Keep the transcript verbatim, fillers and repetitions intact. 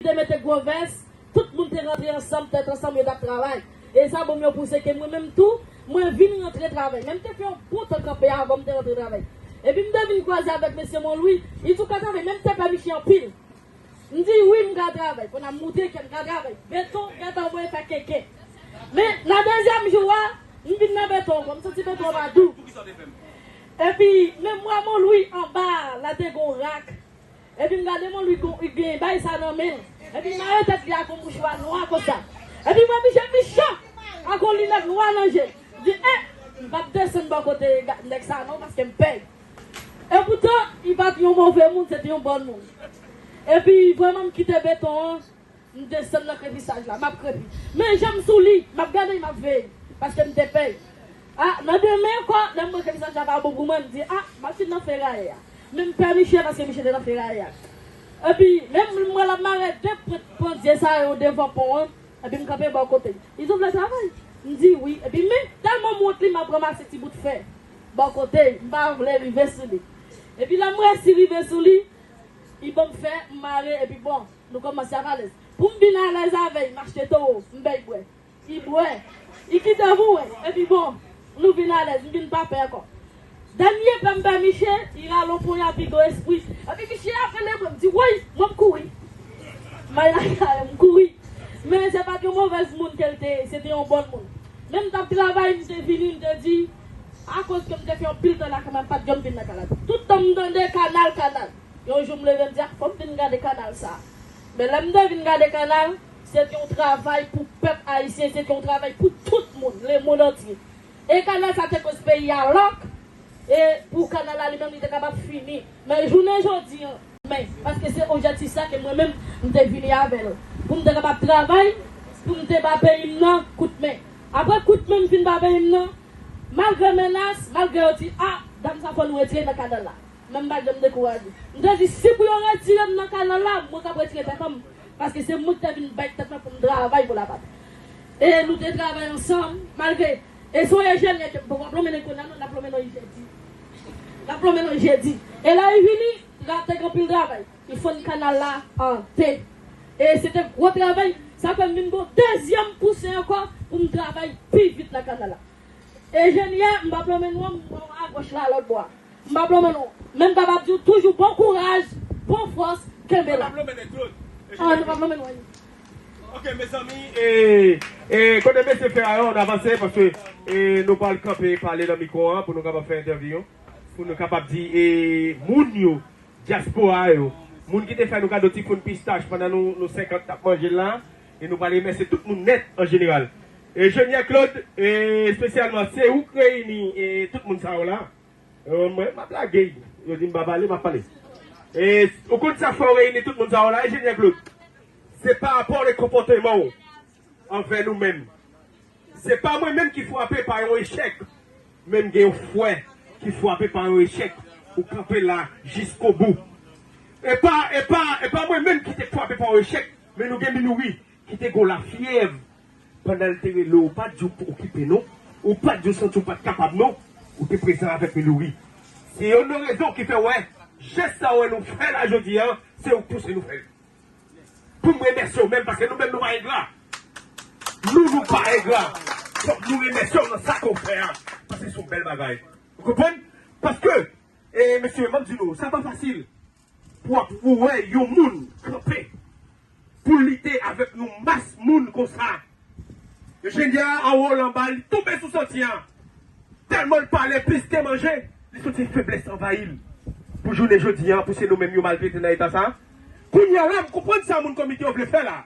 te mete gwo vès, tout moun te rantre ansanm, tèt ansanm, yo t ap travay. E sa ban m yon pouse ke mwen menm tou, mwen vin rantre travay. Men m te fè yon bon tan kanpe avan m te rantre travay. Epi m te vin kwaze avèk mesye Monlwi, li di w ka travay, men m te pè misye anpil. M di wi, m ka travay. Kounye a m moutre ke m ka travay. Beton gentan voye fè kenken. Men nan dezyèm jou a, m vin nan beton ankò, m santi beton an pa dou. Epi menm mwa Monlwi anba a, la te gon rak. Epi m gade Monlwi gon, li gen bay sa nan men l. Epi l mare tèt li ak yon mouchwa nwa konsa. Epi m wè misye mechan ak yon linèt nwa nan je. M di, eh, m p ap desann bò kote ga- nèg sa non, paske m pè. Epoutan, li pa t yon move moun, se te yon bòn moun. Epi vrèman m kite beton an, m desann nan krepisaj la, m ap krepi. Men je m sou li, m ap gade l, m ap veye, paske m te pè. A, nan demen ankò, lè m wè ke mesaj la pa bon pou mwen, m di, a, m ap fin nan ferayè a. Men m pè misye paske misye te nan ferayè a. Epi, menm mwen l ap mare de pran- pandye sa yo devan pon an, epi m kanpe bò kote l. Li di w vle travay? M di wi. Epi, men, tèlman m wont li, m ap ranmase ti bout fè bò kote l, m pa vle rive sou li. Epi, lè m resi rive sou li, li ban m fè, m mare, epi bon, nou kòmanse ap alèz. Pou m vin alèz avè l, m achte towo, m bay bwè. Li bwè. Li kite m wè. Epi bon, nou vin alèz, m vin pa pè ankò. Dènye pè m pè misye, li rale yon ponya Bigo Esprit. Epi misye ap rele mwen, m di, woy, mwen m kouri. M al lakay, m kouri. Men se pa t yon movèz moun ke l te ye, se te yon bòn moun. Men m t ap travay, m te vini, m te di, akoz ke m te fè yon pil tan lakay mwen, m pa t janm vin nan kay la. Tout tan m tande kanal, kanal. Yon jou m leve, m di, a, fò m vin gade kanal sa a. Men lè m te vin gade kanal, se te yon travay pou pèp ayisyen, se te yon travay pou tout moun, lemonn antye. E kanal sa te koz peyi a lòk, e pou kanal la li menm li te kapab fini. Men jounen jodi an, men, paske se objektif sa ke mwen menm m te vini avè l. Pou m te kapab travay, pou m te ba peyi m nan kout men. Apre kout men m fin ba peyi m nan, malgre menas, malgre yo di, a, dam sa fò nou retire nan kanal la. Men m pa t janm dekouraje. M te di, si pou yo retire m nan kanal la, mwen k ap retire tèt mwen. Paske se mwen ki te vin bay tèt mwen pou m travay pou lapatri. E nou te travay ansanm, malgre. E se yon enjenyè ke, bon, w ap lonmen nan kounye a, non, n ap lonmen nan jedi. N ap lonmen nan jedi. E lè li vini, la te gen anpil travay. Li fann kanal la an de. E se te gwo travay. Sa fè m vin gen yon dezyèm pouse ankò pou m travay pi vit nan kanal la. Enjenyè, m p ap lonmen non, m wè w agoch la, lòt bò a. M p ap lonmen non. Men m kapab di w toujou bon kouraj, bon fòs, kenbe la. An, nou p ap lonmen non. Ok, mezanmi, e, e, kote mesye fè a yo, ann avanse, paske, e, nou pral kanpe pale nan mikwo an pou nou kapab fè entèvyou yo, pou nou kapab di, e, moun yo, dyaspora yo, moun ki te fè nou kado ti foun pistach pandan nou, nou senkant t ap manje l la, e nou pral remèsye tout moun nèt an jeneral. Enjenyè Claude, e, espesyalman, se ou k reyini, e, tout moun sa yo la. E, mwen, m ap lage. Yo di m pa pale, m ap pale. E, ou konn sa k fè w reyini tout moun sa yo la, Enjenyè Claude? Se pa rapò de konpòteman w anvè nou menm. Se pa mwen menm ki frape pa yon echèk, men m gen yon frè ki frape pa yon echèk. Ou kanpe la jiskobou. E pa, e pa, e pa mwen menm ki te frape pa yon echèk, men nou gen Milouri ki te gen lafyèv. Pandan l te rele w, ou pa t di w okipe non. Ou pa t di w santi w pa t kapab non. Ou te prezan avèk Milouri. Se youn nan rezon ki fè w wè jès sa w wè nou fè la jodi a, se ou k pouse nou fè l. Pou m remèsye w menm, paske nou menm nou pa engra. Nou, nou pa engra. Fòk nou remèsye w nan sa ke w fè a, paske se yon bèl bagay. Ou konprann? Paske, e, mesye, m ap di nou, sa pa fasil. Pou w ap, pou w wè yon moun kanpe pou lite avèk yon mas moun konsa. Enjenyè a anwo l anba, li tonbe sou santye a. Tèlman l pale plis ke manje, li santi feblès anvayi l. Pou jounen jodi a, pou se nou menm yo maltrete nan eta sa. Kounye a la, m konprann sa moun komite yo vle fè la.